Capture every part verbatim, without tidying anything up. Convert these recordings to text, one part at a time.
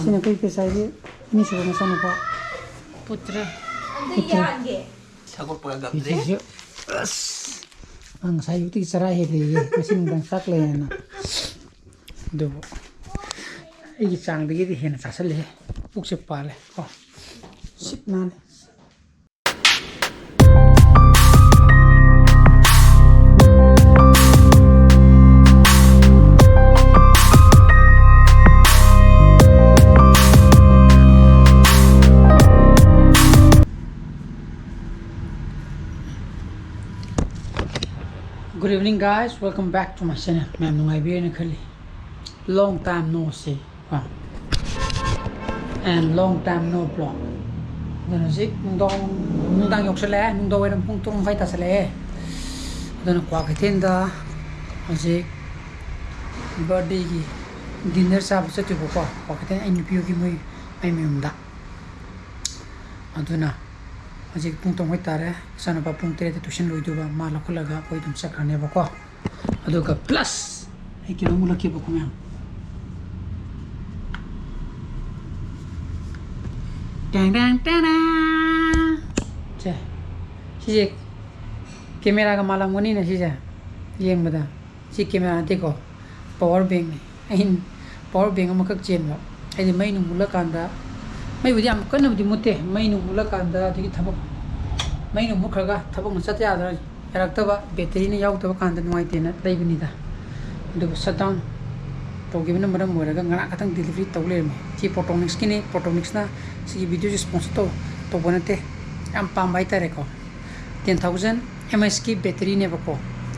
ꯁꯤꯅ ꯑꯩꯈꯣꯏ ꯄꯦꯁꯥꯏꯒꯤ ꯑꯅꯤꯁꯨꯕ ꯃꯆꯥꯅꯨꯄꯥ꯫ ꯄꯨꯠꯇ꯭ꯔ꯫ ꯄꯨꯠꯇ꯭ꯔ꯫ ꯁꯒꯣꯜ ꯄꯨꯔꯛꯑꯝꯗ꯭ꯔꯦ꯫ ꯁꯤꯁꯨ, ꯑꯁ, ꯃꯥ ꯉꯁꯥꯏ ꯑꯌꯨꯛꯇꯒꯤ ꯆꯔꯥ ꯍꯦꯜꯂꯦꯌꯦ, ꯉꯁꯤ ꯅꯨꯡꯗꯥꯡ ꯆꯥꯛ ꯂꯩꯌꯦꯅ꯫ ꯑꯗꯨꯕꯨ ꯑꯩꯒꯤ ꯆꯥꯡꯗꯒꯤꯗꯤ ꯍꯦꯟꯅ ꯆꯥꯁꯜꯂꯦ꯫ ꯄꯨꯛꯁꯦ ꯄꯥꯜꯂꯦ ꯀꯣ꯫ ꯁꯤꯠ ꯅꯥꯜꯂꯦ꯫ Good evening, guys. Welcome back to my channel. ꯃꯌꯥꯝ ꯅꯨꯡꯉꯥꯏꯕꯤꯔꯦꯅ ꯈꯜꯂꯤ꯫ Long time no see, ꯀꯣ꯫ And long time no vlog. ꯑꯗꯨꯅ ꯍꯧꯖꯤꯛ ꯅꯨꯡꯗꯥꯡ, ꯅꯨꯡꯗꯥꯡ ꯌꯧꯁꯜꯂꯛꯑꯦ, ꯅꯨꯡꯗꯥꯡ ꯋꯥꯏꯔꯝ ꯄꯨꯡ ꯇꯔꯨꯛ ꯃꯈꯥꯏ ꯇꯥꯁꯜꯂꯛꯑꯦ꯫ ꯑꯗꯨꯅ ꯀ꯭ꯋꯥꯀꯩꯊꯦꯜꯗ ꯍꯧꯖꯤꯛ birthdayꯒꯤ dinner ꯆꯥꯕ ꯆꯠꯇꯣꯏꯕꯀꯣ꯫ ꯀ꯭ꯋꯥꯀꯩꯊꯦꯜ ꯑꯩ ꯅꯨꯄꯤ ꯍꯣꯏꯒꯤ ꯃꯣꯏ, ꯃꯥꯏ ꯃꯌꯨꯝꯗ꯫ ꯑꯗꯨꯅ ꯍꯧꯖꯤꯛ ꯄꯨꯡ ꯇꯔꯨꯛ ꯃꯈꯥꯏ ꯇꯥꯔꯦ꯫ ꯏꯆꯥꯅꯨꯄꯥ ꯄꯨꯡ ꯇꯔꯦꯠꯇ tuition ꯂꯣꯏꯗꯣꯏꯕ, ꯃꯥ ꯂꯧꯈꯠꯂꯒ ꯑꯩꯈꯣꯏ ꯑꯗꯨꯝ ꯆꯠꯈ꯭ꯔꯅꯦꯕꯀꯣ꯫ ꯑꯗꯨꯒ plus ꯑꯩ ꯀꯩꯅꯣꯝ ꯎꯠꯂꯛꯀꯦꯕꯀꯣ ꯃꯌꯥꯝ꯫ ꯇꯦꯡ ꯇꯦꯡ ꯇꯦꯡ꯫ ꯁꯦ, ꯁꯤꯁꯦ cameraꯒ ꯃꯥꯜꯂꯝꯒꯅꯤꯅꯦ ꯁꯤꯁꯦ ꯌꯦꯡꯕꯗ꯫ ꯁꯤ camera ꯅꯠꯇꯦꯀꯣ, power bankꯅꯤ꯫ ꯑꯩꯅ power bank ꯑꯃꯈꯛ ꯆꯦꯟꯕ, ꯍꯥꯏꯗꯤ ꯃꯩ ꯅꯨꯡ ꯃꯨꯠꯂꯀꯥꯟꯗ, ꯃꯩꯕꯨꯗꯤ ꯌꯥꯝ ꯀꯟꯅꯕꯨꯗꯤ ꯃꯨꯠꯇꯦ, ꯃꯩ ꯅꯨꯡ ꯃꯨꯠꯂꯀꯥꯟꯗ ꯑꯗꯒꯤ ꯊꯕꯛ, ꯃꯩ ꯅꯨꯡ ꯃꯨꯠꯈ꯭ꯔꯒ ꯊꯕꯛ ꯑꯃ ꯆꯠ ꯌꯥꯗ꯭ꯔ, ꯌꯥꯔꯛꯇꯕ, batteryꯅ ꯌꯥꯎꯗꯕ ꯀꯥꯟꯗ ꯅꯨꯡꯉꯥꯏꯇꯦꯅ ꯂꯩꯕꯅꯤꯗ꯫ ꯑꯗꯨꯕꯨ shutdown ꯇꯧꯈꯤꯕꯅ ꯃꯔꯝ ꯑꯣꯏꯔꯒ ꯉꯔꯥꯡ ꯈꯛꯇꯪ delivery ꯇꯧ ꯂꯩꯔꯝꯃꯦ꯫ ꯁꯤ Portronicsꯀꯤꯅꯤ, Portronicsꯅ ꯁꯤꯒꯤ videoꯁꯦ sponsor ꯇꯧ-, ꯇꯧꯕ ꯅꯠꯇꯦ, ꯌꯥꯝ ꯄꯥꯝꯕ ꯍꯥꯏꯇꯥꯔꯦꯀꯣ꯫ Ten thousand mAhꯀꯤ batteryꯅꯦꯕꯀꯣ꯫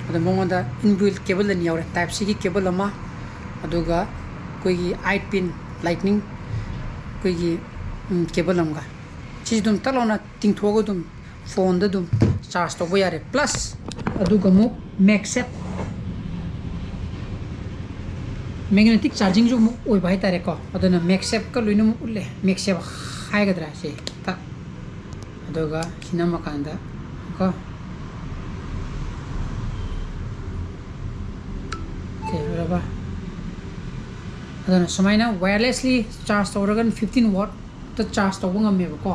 ꯑꯗꯣ ꯃꯉꯣꯟꯗ inbuilt cable ꯑꯅꯤ ꯌꯥꯎꯔꯦ, Type-Cꯒꯤ cable ꯑꯃ, ꯑꯗꯨꯒ ꯑꯩꯈꯣꯏꯒꯤ eight pin Lightning ꯑꯩꯈꯣꯏꯒꯤ, ꯎꯝ, cable ꯑꯃꯒ꯫ ꯁꯤꯁꯤ ꯑꯗꯨꯝ ꯇꯛ ꯂꯥꯎꯅ ꯇꯤꯡꯊꯣꯛꯑꯒ ꯑꯗꯨꯝ phoneꯗ ꯑꯗꯨꯝ charge ꯇꯧꯕ ꯌꯥꯔꯦ꯫ Plus ꯑꯗꯨꯒ ꯑꯃꯨꯛ MagSafe, magnetic chargingꯁꯨ ꯑꯃꯨꯛ ꯑꯣꯏꯕ ꯍꯥꯏꯇꯥꯔꯦꯀꯣ꯫ ꯑꯗꯨꯅ MagSafeꯀ ꯂꯣꯏꯅꯃꯛ ꯎꯠꯂꯦ꯫ MagSafe ꯍꯥꯏꯒꯗ꯭ꯔꯥ ꯁꯤ ꯇꯛ꯫ ꯑꯗꯨꯒ ꯁꯤ ꯅꯝꯃꯀꯥꯟꯗ ꯀꯣ꯫ ꯁꯦ, ꯂꯣꯏꯔꯕ? ꯑꯗꯨꯅ ꯁꯨꯃꯥꯏꯅ wirelessly charge ꯇꯧꯔꯒꯅ fifteen wattꯇ charge ꯇꯧꯕ ꯉꯝꯃꯦꯕꯀꯣ꯫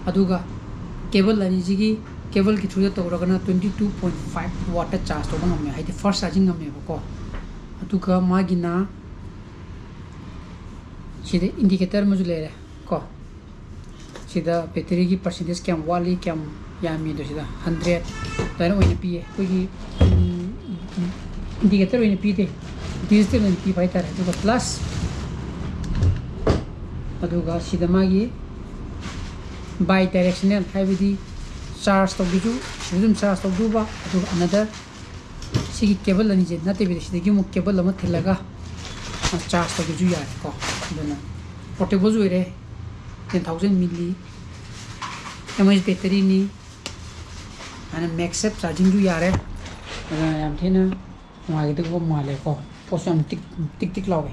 ꯑꯗꯨꯒ cable ꯑꯅꯤꯁꯤꯒꯤ cableꯒꯤ throughꯗ ꯇꯧꯔꯒꯅ twenty two point five wattꯇ charge ꯇꯧꯕ ꯉꯝꯃꯦ, ꯍꯥꯏꯗꯤ fast charging ꯉꯝꯃꯦꯕꯀꯣ꯫ ꯑꯗꯨꯒ ꯃꯥꯒꯤꯅ ꯁꯤꯗ indicator ꯑꯃꯁꯨ ꯂꯩꯔꯦ ꯀꯣ꯫ ꯁꯤꯗ batteryꯒꯤ percentage ꯀꯌꯥꯝ ꯋꯥꯠꯂꯤ, ꯀꯌꯥꯝ ꯌꯥꯝꯃꯤ ꯑꯗꯣ ꯁꯤꯗ hundred ꯑꯗꯨꯃꯥꯏꯅ ꯑꯣꯏꯅ ꯄꯤꯌꯦ꯫ ꯑꯩꯈꯣꯏꯒꯤ indicator ꯑꯣꯏꯅ ꯄꯤꯗꯦ, digital ꯑꯣꯏꯅ ꯄꯤꯕ ꯍꯥꯏꯇꯥꯔꯦ꯫ ꯑꯗꯨꯒ plus, ꯑꯗꯨꯒ ꯁꯤꯗ ꯃꯥꯒꯤ bi directional, ꯍꯥꯏꯕꯗꯤ charge ꯇꯧꯕꯁꯨ ꯁꯤꯗ ꯑꯗꯨꯝ charge ꯇꯧꯗꯧꯕ, ꯑꯗꯨꯒ another ꯁꯤꯒꯤ cable ꯑꯅꯤꯁꯦ ꯅꯠꯇꯕꯤꯗ ꯁꯤꯗꯒꯤ ꯑꯃꯨꯛ cable ꯑꯃ ꯊꯤꯜꯂꯒ charge ꯇꯧꯕꯁꯨ ꯌꯥꯔꯦꯀꯣ꯫ ꯑꯗꯨꯅ portableꯁꯨ ꯑꯣꯏꯔꯦ, ten thousand milli mAh batteryꯅꯤ꯫ ꯑꯗꯨꯅ MagSafe chargingꯁꯨ ꯌꯥꯔꯦ꯫ ꯑꯗꯨꯅ ꯌꯥꯝ ꯊꯤꯅ ꯅꯨꯡꯉꯥꯏꯒꯗꯕ ꯃꯥꯜꯂꯦꯀꯣ꯫ ꯄꯣꯠꯁꯨ ꯌꯥꯝ ꯇꯤꯛ ꯇꯤꯛ ꯇꯤꯛ ꯂꯥꯎꯋꯦ꯫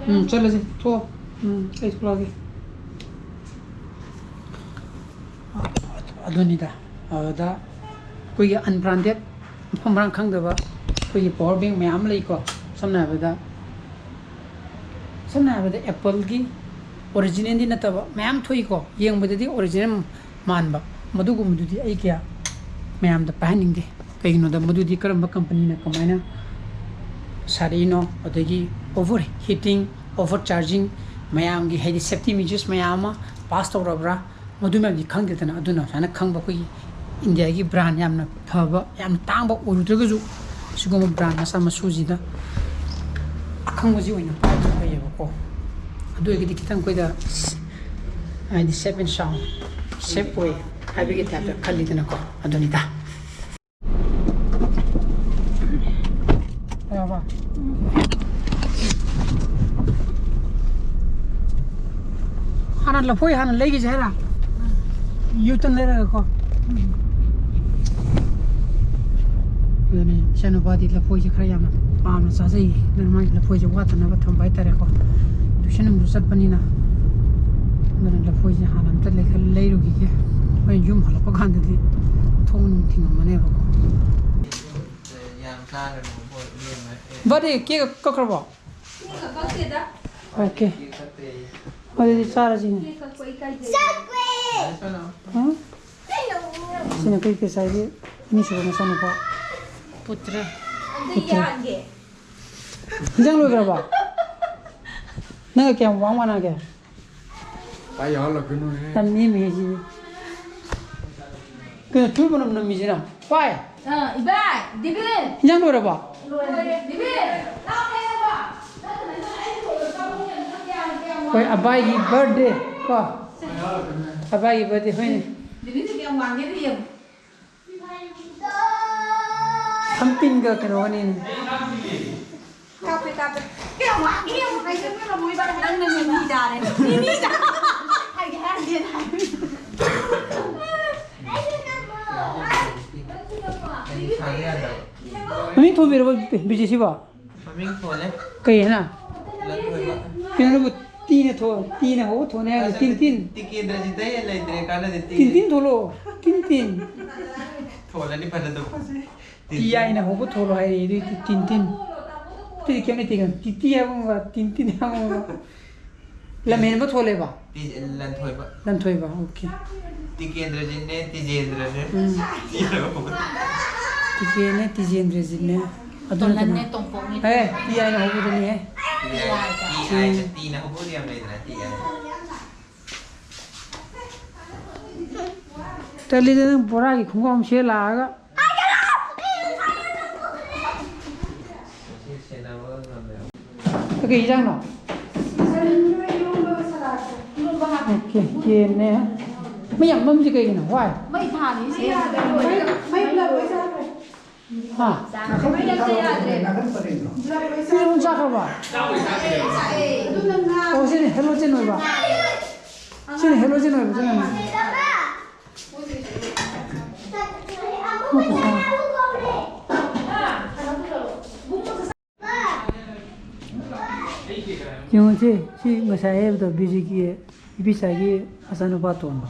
ꯎꯝ, ꯆꯠꯂꯁꯤ, ꯊꯣꯛꯑꯣ꯫ ꯎꯝ, ꯑꯩ ꯊꯣꯛꯂꯛꯑꯒꯦ꯫ ꯑꯗꯨꯅꯤꯗ꯫ ꯑꯗꯨꯗ ꯑꯩꯈꯣꯏꯒꯤ unbranded, ꯃꯐꯝ ꯃꯔꯥꯡ ꯈꯪꯗꯕ ꯑꯩꯈꯣꯏꯒꯤ power bank ꯃꯌꯥꯝ ꯑꯃ ꯂꯩꯀꯣ꯫ ꯁꯝꯅ ꯍꯥꯏꯔꯕꯗ, ꯁꯝꯅ ꯍꯥꯏꯔꯕꯗ Appleꯒꯤ originalꯗꯤ ꯅꯠꯇꯕ ꯃꯌꯥꯝ ꯊꯣꯛꯏꯀꯣ, ꯌꯦꯡꯕꯗꯗꯤ original ꯃꯥꯟꯕ, ꯃꯗꯨꯒꯨꯝꯕꯗꯨꯗꯤ ꯑꯩ ꯀꯌꯥ ꯃꯌꯥꯝꯗ ꯄꯥꯏꯍꯟꯅꯤꯡꯗꯦ꯫ ꯀꯩꯒꯤꯅꯣꯗ ꯃꯗꯨꯗꯤ ꯀꯔꯝꯕ companyꯅ ꯀꯃꯥꯏꯅ ꯁꯥꯔꯛꯏꯅꯣ, ꯑꯗꯒꯤ over heating, over charging, ꯃꯌꯥꯝꯒꯤ ꯍꯥꯏꯗꯤ safety measures ꯃꯌꯥꯝ ꯑꯃ pass ꯇꯧꯔꯕ꯭ꯔꯥ, ꯃꯗꯨ ꯃꯌꯥꯝꯗꯤ ꯈꯪꯗꯦꯗꯅ꯫ ꯑꯗꯨꯅ ꯁꯨꯃꯥꯏꯅ ꯈꯪꯕ ꯑꯩꯈꯣꯏꯒꯤ Indiaꯒꯤ brand ꯌꯥꯝꯅ ꯐꯕ, ꯌꯥꯝꯅ ꯇꯥꯡꯕ ꯑꯣꯏꯔꯨꯗ꯭ꯔꯒꯁꯨ, ꯁꯤꯒꯨꯝꯕ brand ꯃꯆꯥ ꯃꯁꯨꯁꯤꯗ ꯑꯈꯪꯕꯁꯤ ꯑꯣꯏꯅ ꯄꯥꯏꯕꯅ ꯐꯩꯌꯦꯕꯀꯣ꯫ ꯑꯗꯨ ꯑꯣꯏꯔꯒꯗꯤ ꯈꯤꯇꯪ ꯑꯩꯈꯣꯏꯗ ꯍꯥꯏꯗꯤ safe and sound, safe ꯑꯣꯏ ꯍꯥꯏꯕꯒꯤ typeꯇ ꯈꯜꯂꯤꯗꯅꯀꯣ꯫ ꯑꯗꯨꯅꯤꯗ꯫ ꯌꯥꯔꯕ? ꯍꯥꯟꯅ ꯂꯐꯣꯏ ꯍꯥꯟꯅ ꯂꯩꯈꯤꯁꯦ ꯍꯥꯏꯔ? U-turn ꯂꯩꯔꯒꯀꯣ꯫ ꯑꯗꯨꯅꯦ, ꯏꯆꯥꯅꯨꯄꯥꯗꯤ ꯂꯐꯣꯏꯁꯦ ꯈꯔ ꯌꯥꯝꯅ ꯄꯥꯝꯅ ꯆꯥꯖꯩꯌꯦ꯫ ꯑꯗꯨꯅ ꯃꯥꯒꯤ ꯂꯐꯣꯏꯁꯦ ꯋꯥꯠꯇꯅꯕ ꯊꯝꯕ ꯍꯥꯏꯇꯥꯔꯦꯀꯣ꯫ Tuition ꯑꯃꯨꯛꯁꯨ ꯆꯠꯄꯅꯤꯅ꯫ ꯑꯗꯨꯅ ꯂꯐꯣꯏꯁꯦ ꯍꯥꯟꯅ ꯑꯝꯇ ꯂꯩ-, ꯂꯩꯔꯨꯈꯤꯒꯦ꯫ ꯍꯣꯔꯦꯟ ꯌꯨꯝ ꯍꯜꯂꯛꯄ ꯀꯥꯟꯗꯗꯤ ꯊꯣꯡ ꯅꯨꯡ ꯊꯤꯡꯉꯝꯃꯅꯦꯕꯀꯣ꯫ ꯌꯥꯝ ꯆꯥꯔꯅꯨ, ꯃꯣꯏ ꯏꯕꯦꯝꯃ, ꯑꯦ꯫ ꯕꯥꯔꯗꯦ ꯀꯦꯛ ꯀꯛꯈ꯭ꯔꯕꯣ? ꯑꯣꯀꯦ꯫ ꯑꯗꯨꯗꯤ ꯆꯥꯔꯁꯤꯅꯦ꯫ ꯍꯥ? ꯁꯤꯅ ꯑꯩꯈꯣꯏ ꯉꯁꯥꯏꯒꯤ ꯑꯅꯤꯁꯨꯕ ꯃꯆꯥꯅꯨꯄꯥ꯫ ꯄꯨꯠꯇ꯭ꯔ꯫ ꯄꯨꯠꯇ꯭ꯔ꯫ ꯏꯟꯖꯥꯡ ꯂꯣꯏꯈ꯭ꯔꯕ? ꯅꯪꯒ ꯀꯌꯥꯝ ꯋꯥꯡ ꯃꯥꯟꯅꯒꯦ? ꯄꯥꯏ ꯌꯥꯎꯍꯜꯂꯛꯀꯅꯨꯍꯦ꯫ ꯌꯥꯝ ꯅꯦꯝꯃꯤ ꯁꯤꯗꯤ꯫ ꯀꯩꯅꯣ ꯊꯨꯏ ꯃꯅꯝ ꯅꯝꯃꯤꯁꯤꯅ? ꯄꯥꯏ꯫ ꯑ, ꯏꯕꯥꯏ, ꯗꯤꯕꯤꯟ꯫ ꯏꯟꯖꯥꯡ ꯂꯣꯏꯔꯕꯣ? ꯂꯣꯏꯔꯦ꯫ ꯗꯤꯕꯤꯟ, ꯂꯥꯎ ꯍꯦ ꯅꯪꯕꯣ꯫ ꯅꯪ ꯅꯊꯟꯗ ꯑꯩ ꯊꯣꯡꯕ ꯆꯥꯕ ꯌꯥꯝ ꯀꯌꯥꯝ ꯍꯣꯏ, ꯋꯥꯏ? ꯑꯕꯥꯏꯒꯤ birthday ꯀꯣ꯫ ꯑꯕꯥꯏꯒꯤ birthday, ꯍꯣꯏꯅꯦ꯫ ꯗꯤꯕꯤꯟꯁꯦ ꯀꯌꯥꯝ ꯋꯥꯡꯒꯦꯗꯣ ꯌꯦꯡꯉꯨ꯫ ꯊꯝꯄꯤꯟꯒ ꯀꯩꯅꯣꯒꯅꯤꯅꯦ꯫ ꯀꯥꯞꯄꯦ, ꯀꯥꯞꯄꯦ꯫ ꯀꯌꯥꯝ ꯋꯥꯡꯒꯦ ꯌꯦꯡꯉꯨ, ꯀꯩꯁꯨ ꯉꯝꯃꯣꯏ ꯏꯕꯥꯏ꯫ ꯅꯪꯅ ꯃꯤꯃꯤ ꯆꯥꯔꯦ꯫ ꯃꯤꯃꯤ ꯆꯥ-, ꯍꯥꯏꯒꯦ ꯍꯥꯏꯔꯗꯤ ꯍꯥꯏ꯫ ꯃꯃꯤꯡ ꯊꯣꯟꯕꯤꯔꯕꯣ ꯕꯤ-, ꯕꯤꯖꯦꯁꯤꯕꯣ? ꯃꯃꯤꯡ ꯊꯣꯜꯂꯦ꯫ ꯀꯩ ꯍꯥꯏꯅ? ꯂꯟꯊꯣꯏꯕ꯫ ꯀꯩꯅꯣ ꯅꯪꯕꯨ ꯇꯤꯅ ꯊꯣ-, ꯇꯤꯅ ꯍꯧꯕ ꯊꯣꯟꯅꯤ ꯍꯥꯏꯕ? ꯑꯁ, ꯇꯤꯟ ꯇꯤꯟ꯫ ꯇꯤꯀꯦꯟꯗ꯭ꯔꯖꯤꯠꯇꯩ ꯍꯦꯟꯅ ꯂꯩꯇ꯭ꯔꯦ, ꯀꯥꯟꯅꯗꯦ, ꯇꯤ꯫ ꯇꯤꯟ ꯇꯤꯟ ꯊꯣꯛꯂꯛꯑꯣ꯫ ꯇꯤꯟ ꯇꯤꯟ꯫ ꯊꯣꯜꯂꯗꯤ ꯐꯅꯗꯧꯕ꯫ ꯇꯤ ꯍꯥꯏꯅ ꯍꯧꯕ ꯊꯣꯜꯂꯣ ꯍꯥꯏꯔꯦ, ꯑꯗꯨꯏꯗꯤ ꯇꯤꯟ ꯇꯤꯟ꯫ ꯑꯇꯩꯗꯤ ꯀꯩꯝ ꯂꯩꯇꯦ ꯀꯩꯅꯣ꯫ ꯇꯤ ꯇꯤ ꯍꯥꯏꯕ ꯑꯃꯒ ꯇꯤꯟ ꯇꯤꯟ ꯍꯥꯏꯕ ꯑꯃꯒ꯫ ꯂꯝꯍꯦꯟꯕ ꯊꯣꯜꯂꯦꯕ? ꯇꯤ-, ꯂꯟꯊꯣꯏꯕ꯫ ꯂꯟꯊꯣꯏꯕ, ꯑꯣꯀꯦ꯫ ꯇꯤꯀꯦꯟꯗ꯭ꯔꯖꯤꯠꯅꯦ, ꯇꯤꯖꯦꯟꯗ꯭ꯔꯅꯦ꯫ ꯎꯝ꯫ ꯇꯤ ꯍꯥꯏꯕ ꯄꯣꯠ꯫ ꯇꯤꯀꯦꯟꯅꯦ, ꯇꯤꯖꯦꯟꯗ꯭ꯔꯖꯤꯠꯅꯦ꯫ ꯑꯗꯨ ꯇꯣꯂꯟꯅꯦ, ꯅꯠꯇꯅ꯫ ꯇꯣꯝꯄꯣꯛꯅꯦ꯫ ꯑꯦ, ꯇꯤ ꯍꯥꯏꯅ ꯍꯧꯕꯗꯨꯅꯤꯍꯦ꯫ ꯇꯤ ꯍꯥꯏꯅ, ꯇꯤ ꯍꯥꯏꯅ, ꯎꯝ꯫ ꯇꯤꯅ ꯍꯧꯕꯗꯤ ꯌꯥꯝ ꯂꯩꯗꯅ, ꯇꯤ ꯍꯥꯏꯅ꯫ ꯇꯜꯂꯤꯗ, ꯅꯪ ꯕꯣꯔꯥꯒꯤ ꯈꯣꯡꯒ꯭ꯔꯥꯎ ꯑꯃ ꯁꯦꯠ ꯂꯥꯛꯑꯒ꯫ ꯀꯩ ꯏꯟꯖꯥꯡꯅꯣ? ꯑꯣꯀꯦ, ꯌꯦꯟꯅꯦ꯫ ꯃꯩ ꯌꯥꯝ ꯃꯝꯃꯤꯁꯦ ꯀꯩꯒꯤꯅꯣ? Why? ꯃꯩ ꯊꯥꯜꯂꯤꯁꯦ꯫ ꯍꯥ? ꯃꯩ ꯌꯥꯝ ꯌꯥꯗ꯭ꯔꯦ꯫ ꯁꯤ ꯂꯣꯏ ꯆꯥꯈ꯭ꯔꯕ? ꯑꯣ, ꯁꯤꯅ halogen ꯑꯣꯏꯕ꯫ ꯁꯤꯅ halogen ꯑꯣꯏꯕ, ꯁꯤꯅ꯫ ꯌꯦꯡꯉꯨꯁꯦ, ꯁꯤ ꯉꯁꯥꯏ ꯍꯥꯏꯕꯗꯣ ꯕꯤꯖꯤꯒꯤ ꯏꯕꯤꯆꯥꯒꯤ ꯃꯆꯥꯅꯨꯄꯥ ꯇꯣꯟꯕ꯫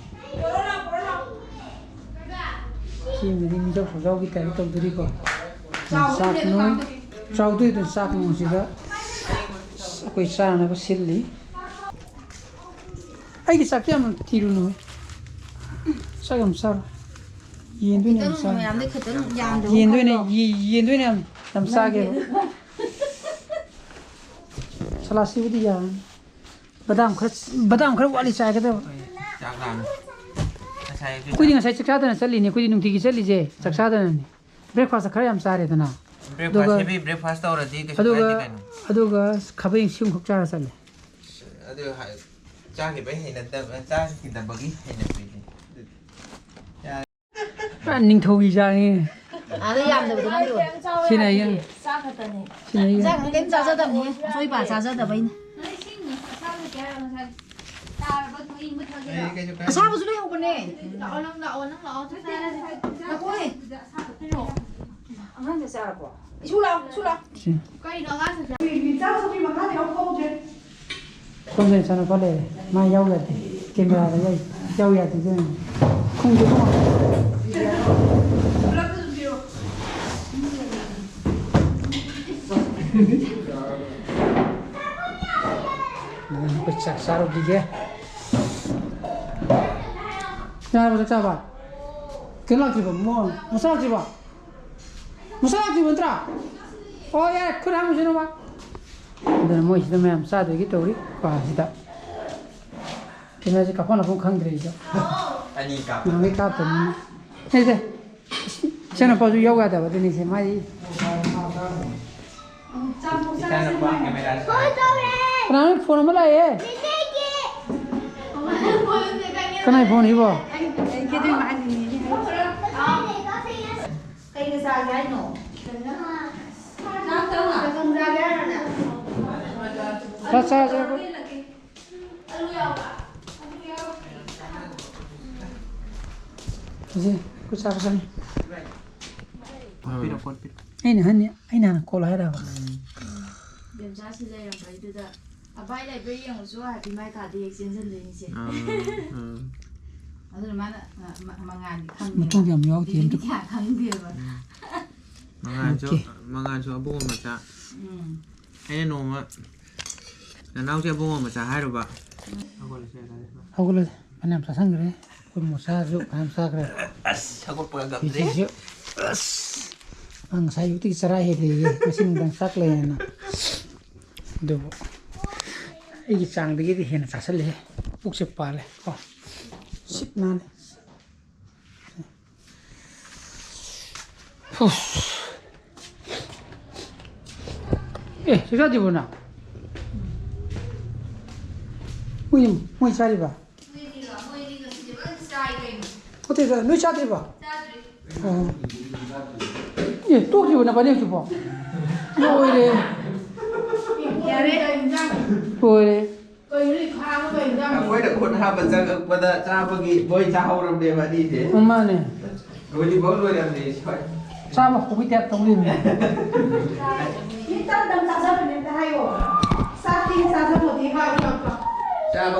ꯁꯤ ꯃꯤꯗꯤ ꯃꯤꯆꯥꯎ ꯈꯣꯏꯆꯥꯎꯒꯤ type ꯇꯧꯗꯣꯔꯤꯀꯣ꯫ ꯆꯥꯛ ꯅꯣꯏ, ꯆꯥꯎꯗꯣꯏꯗꯣ ꯆꯥꯛ ꯅꯣꯡꯁꯤꯗ꯫ ꯑꯩꯈꯣꯏ ꯆꯥꯅꯕ ꯁꯤꯜꯂꯤ꯫ ꯑꯩꯒꯤ ꯆꯥꯛꯇꯤ ꯌꯥꯝ ꯊꯤꯔꯨꯅꯨ꯫ ꯆꯥꯛ ꯌꯥꯝ ꯆꯥꯔꯣ꯫ ꯌꯦꯟꯗꯣꯏꯅ ꯌꯥꯝ ꯈꯤꯇꯪ ꯆꯥꯔꯣ꯫ ꯃꯌꯥꯝꯗ ꯈꯤꯇꯪ ꯌꯥꯝꯗꯕ ꯌꯦꯟꯗꯣꯏꯅ, ꯈꯜꯂꯣ꯫ ꯌꯦ-, ꯌꯦꯟꯗꯣꯏꯅ ꯌꯥꯝ, ꯌꯥꯝ ꯆꯥꯒꯦꯕ꯫ ꯅꯪꯒꯤ ꯁꯂꯥꯗꯁꯤꯕꯨꯗꯤ ꯌꯥꯔꯅꯤ꯫ ꯕꯗꯥꯝ ꯈꯔ, ꯕꯗꯥꯝ ꯈꯔ ꯋꯥꯠꯂꯤ ꯆꯥꯒꯗꯕ꯫ ꯆꯥꯛ ꯂꯥꯝꯃꯦ꯫ ꯉꯁꯥꯏ ꯑꯩꯈꯣꯏꯗꯤ ꯉꯁꯥꯏ ꯆꯥꯛ ꯆꯥꯗꯅ ꯆꯠꯂꯤꯅꯦ꯫ ꯑꯩꯈꯣꯏꯗꯤ ꯅꯨꯡꯇꯤꯒꯤ ꯆꯠꯂꯤꯁꯦ ꯆꯥꯛ ꯆꯥꯗꯅꯅꯦ꯫ Breakfast ꯈꯔ ꯌꯥꯝ ꯆꯥꯔꯦꯗꯅ꯫ Breakfast, ꯑꯗꯨꯒ, heavy breakfast ꯇꯧꯔꯗꯤ ꯀꯩꯁꯨ ꯑꯗꯨꯒ, ꯀꯥꯏꯗꯦ ꯀꯩꯅꯣ꯫ ꯑꯗꯨꯒ ꯈꯥꯕꯩ ꯁꯤꯃꯈꯛ ꯆꯥꯔ ꯆꯠꯂꯦ꯫ ꯑꯗꯨ ꯍꯥꯏ-, ꯆꯥꯈꯤꯕꯩ ꯍꯩꯅꯗꯕ, ꯆꯥꯈꯤꯗꯕꯒꯤ ꯍꯩꯅꯕꯤꯅꯤ꯫ ꯄꯨꯔꯥ ꯅꯤꯡꯊꯧꯒꯤ ꯆꯥꯛꯅꯤ꯫ ꯑꯥꯗ ꯌꯥꯝꯗꯕꯗꯣ ꯅꯪꯒꯤ ꯑꯣꯏ꯫ ꯁꯤꯅ ꯑꯩꯒꯤ꯫ ꯆꯥꯛ ꯈꯛꯇꯅꯦ꯫ ꯁꯤꯅ ꯑꯩꯒꯤ꯫ ꯏꯟꯖꯥꯡ ꯀꯩꯝ ꯆꯥꯖꯗꯕꯅꯤ꯫ ꯑꯩꯈꯣꯏ ꯏꯄꯥ ꯆꯥꯖꯗꯕꯩꯅꯦ꯫ ꯅꯣꯏ ꯏꯁꯤꯡ ꯑꯁꯥꯕ ꯀꯌꯥ ꯉꯁꯥꯏ ꯇꯥꯔꯕ ꯊꯣꯛꯏ ꯃꯨꯠꯊꯠꯂꯤꯔꯣ? ꯑꯩ ꯀꯩꯁꯨ ꯀꯥꯏꯗꯦ꯫ ꯑꯁꯥꯕꯁꯨ ꯂꯩꯍꯧꯕꯅꯦ꯫ ꯂꯥꯛꯑꯣ, ꯅꯪ ꯂꯥꯛꯑꯣ, ꯅꯪ ꯂꯥꯛꯑꯣ꯫ ꯆꯥꯛ ꯆꯥꯔꯁꯤ꯫ ꯉꯥꯏꯈꯣꯍꯦ꯫ ꯑꯁꯥꯕ ꯄꯤꯔꯛꯑꯣ꯫ ꯑꯉꯥꯡꯁꯦ ꯆꯥꯔꯕꯣ? ꯏꯁꯨ ꯂꯥꯛꯑꯣ, ꯏꯁꯨ ꯂꯥꯛꯑꯣ꯫ ꯁꯤ꯫ ꯀꯩꯅꯣ ꯑꯉꯥꯡꯁꯦ? ꯆꯥꯛ ꯆꯧꯀ꯭ꯔꯤ ꯃꯈꯥꯗ ꯌꯥꯎ ꯐꯥꯎꯗ꯭ꯔꯦ꯫ ꯁꯣꯝꯗ ꯏꯆꯥꯅꯨꯄꯥ ꯂꯩꯔꯦ꯫ ꯃꯥ ꯌꯥꯎ ꯌꯥꯗꯦ꯫ ꯀꯦꯃꯦꯔꯥꯗ ꯌꯥꯎ, ꯌꯥꯎ ꯌꯥꯗꯦ ꯑꯗꯨꯅꯅꯦ꯫ ꯈꯣꯡꯁꯦ ꯄꯨꯂꯞꯇ ꯑꯗꯨꯝ ꯄꯤꯔꯛꯑꯣ꯫ ꯑꯩꯈꯣꯏ ꯆꯥꯛ ꯆꯥꯔꯨꯈꯤꯒꯦ꯫ ꯆꯥꯔꯕꯣ, ꯆꯥꯛ ꯆꯥꯕ? ꯀꯩꯅꯣ ꯂꯥꯛꯇ꯭ꯔꯤꯕꯣ? ꯃꯣ-, ꯃꯆꯥ ꯂꯥꯛꯇ꯭ꯔꯤꯕꯣ? ꯃꯆꯥ ꯂꯥꯛꯇ꯭ꯔꯤꯕꯣ ꯅꯠꯇ꯭ꯔꯥ? ꯑꯣ, ꯌꯥꯔꯦ, ꯈꯨꯠ ꯍꯥꯝꯃꯨꯁꯦ ꯅꯣꯡꯃ꯫ ꯑꯗꯨꯅ ꯃꯣꯏꯁꯤꯗ ꯃꯌꯥꯝ ꯆꯥꯗꯣꯏꯒꯤ ꯇꯧꯔꯤ ꯀꯥꯁꯤꯗ꯫ ꯀꯦꯃꯦꯔꯥꯁꯦ ꯀꯥꯞꯐꯝ ꯂꯥꯛꯐꯝ ꯈꯪꯗ꯭ꯔꯦ ꯑꯩꯁꯨ꯫ ꯑꯅꯤ ꯀꯥꯞꯄ꯫ ꯅꯍꯥꯟꯈꯩ ꯀꯥꯞꯇꯕꯅꯤꯅ꯫ ꯁꯦ, ꯁꯦ꯫ ꯏꯆꯥꯅꯨꯄꯥꯁꯨ ꯌꯥꯎ ꯌꯥꯗꯕ ꯑꯗꯨꯅꯤꯁꯦ ꯃꯥꯏ꯫ ꯏꯆꯥꯅꯨꯄꯥ ꯀꯦꯃꯦꯔꯥ ꯁꯥꯏ꯫ ꯀꯅꯥꯅꯣ ꯐꯣꯟ ꯑꯃ ꯂꯥꯛꯑꯦ? ꯀꯅꯥꯏ ꯐꯣꯟ ꯁꯤꯕꯣ? ꯀꯩꯒ ꯆꯥꯒꯦ ꯍꯥꯏꯅꯣ? ꯆꯥꯛ ꯆꯪꯉꯛ? ꯆꯥꯛ ꯆꯥꯒꯦ ꯍꯥꯏꯔꯣ ꯅꯪ? ꯆꯥꯛ ꯆꯥꯁꯦ ꯑꯩꯈꯣꯏ꯫ ꯑꯂꯨ ꯌꯥꯎꯕ꯭ꯔꯥ? ꯑꯂꯨ ꯌꯥꯎꯕ꯭ꯔꯥ? ꯁꯤ, ꯑꯩꯈꯣꯏ ꯆꯥꯛ ꯆꯪꯉꯤ꯫ ꯄꯤꯔꯣ, ꯄꯣꯠ ꯄꯤꯔꯣ꯫ ꯑꯩꯅ ꯍꯟꯅꯤ, ꯑꯩꯅ ꯍꯥꯟꯅ call ꯍꯥꯏꯔꯕ? ꯎꯝ꯫ ꯕꯦꯝꯆꯥꯁꯤ ꯂꯩꯔꯝꯕꯩꯗꯨꯗ ꯑꯚꯥꯏ ꯂꯩꯕ꯭ꯔꯥ ꯌꯦꯡꯉꯨꯆꯣ ꯍꯥꯏꯕꯗꯤ ꯃꯥꯏ ꯀꯥꯗ ꯍꯦꯛ ꯆꯦꯟꯁꯤꯟꯗꯣꯏꯅꯤꯁꯦ꯫ ꯑꯥ, ꯑꯥ꯫ ꯑꯗꯨꯅ ꯃꯥꯅ, ꯑ, ꯃ-, ꯃꯉꯥꯜꯗꯤ ꯈꯪꯉꯦꯕ꯫ ꯃꯇꯣꯡ ꯌꯥꯝ ꯌꯥꯎꯗꯦ ꯕꯤꯖꯤꯗꯤ ꯑꯝꯇ꯫ ꯀꯌꯥ ꯈꯪꯗꯦꯕ꯫ ꯎꯝ꯫ ꯃꯉꯥꯜꯁꯨ, OK꯫ ꯃꯉꯥꯜꯁꯨ ꯑꯕꯨꯡꯉꯣ ꯃꯆꯥ꯫ ꯎꯝ꯫ ꯑꯩꯅ ꯅꯣꯡꯃ ꯅꯅꯥꯎꯁꯦ ꯑꯕꯨꯡꯉꯣ ꯃꯆꯥ ꯍꯥꯏꯔꯨꯕ꯫ ꯍꯧꯒꯠꯂꯁꯦ꯫ ꯐꯅꯌꯥꯝ ꯆꯥꯁꯟꯈ꯭ꯔꯦ꯫ ꯑꯩꯈꯣꯏ ꯃꯣꯆꯥꯁꯨ ꯐꯅꯌꯥꯝ ꯆꯥꯈ꯭ꯔꯦ꯫ ꯑꯁ, ꯍꯧꯒꯠꯄ ꯉꯝꯗ꯭ꯔꯦ꯫ ꯐꯤꯁꯤꯁꯨ꯫ ꯑꯁ꯫ ꯃꯥ ꯉꯁꯥꯏ ꯑꯌꯨꯛꯇꯒꯤ ꯆꯔꯥ ꯍꯦꯜꯂꯦꯌꯦ꯫ ꯉꯁꯤ ꯅꯨꯡꯗꯥꯡ ꯆꯥꯛ ꯂꯩꯌꯦꯅ꯫ ꯑꯗꯨꯕꯨ ꯑꯩꯒꯤ ꯆꯥꯡꯗꯒꯤꯗꯤ ꯍꯦꯟꯅ ꯆꯥꯁꯜꯂꯦ꯫ ꯄꯨꯛꯁꯦ ꯄꯥꯜꯂꯦ ꯀꯣ꯫ ꯁꯤꯠ ꯅꯥꯜꯂꯦ꯫ ꯍꯨꯁ꯫ ꯑꯦ, ꯆꯥꯛ ꯆꯥꯗ꯭ꯔꯤꯕꯣ ꯅꯪ? ꯃꯣꯏ, ꯃꯣꯏ ꯆꯥꯔꯤꯕ? ꯅꯠꯇꯦꯗ, ꯅꯣꯏ ꯆꯥꯗ꯭ꯔꯤꯕꯣ? ꯑꯣ꯫ ꯑꯦ, ꯇꯣꯛꯇ꯭ꯔꯤꯕꯣ ꯅꯕꯥꯅꯤ ꯍꯧꯖꯤꯛꯐꯥꯎ? ꯂꯣꯏꯔꯦ꯫ ꯌꯥꯔꯦ꯫ ꯂꯣꯏꯔꯦ꯫ ꯑꯩꯈꯣꯏꯅ ꯈꯨꯠ ꯍꯥꯞꯄ ꯆꯪꯉꯛꯄꯗ ꯆꯥꯕꯒꯤ ꯃꯣꯏ ꯆꯥꯍꯧꯔꯕꯅꯦꯕ ꯑꯅꯤꯁꯦ꯫ ꯎꯝ, ꯃꯥꯅꯦ꯫ ꯍꯧꯖꯤꯛꯐꯥꯎ ꯂꯣꯏꯔꯝꯗꯦ ꯁ꯭ꯋꯥꯏ꯫ ꯆꯥꯕ ꯍꯧꯕꯒꯤ ꯇꯥꯏꯞ ꯇꯧ ꯂꯩꯔꯝꯃꯦ꯫ ꯃꯤ ꯇꯞ ꯇꯞ ꯆꯥꯖꯕꯅꯦ ꯑꯝꯇ ꯍꯥꯏꯌꯣ꯫ ꯆꯥꯛꯇꯤ ꯆꯥꯖꯕꯗꯤ ꯍꯥꯏꯌꯣ꯫ ꯆꯥꯕ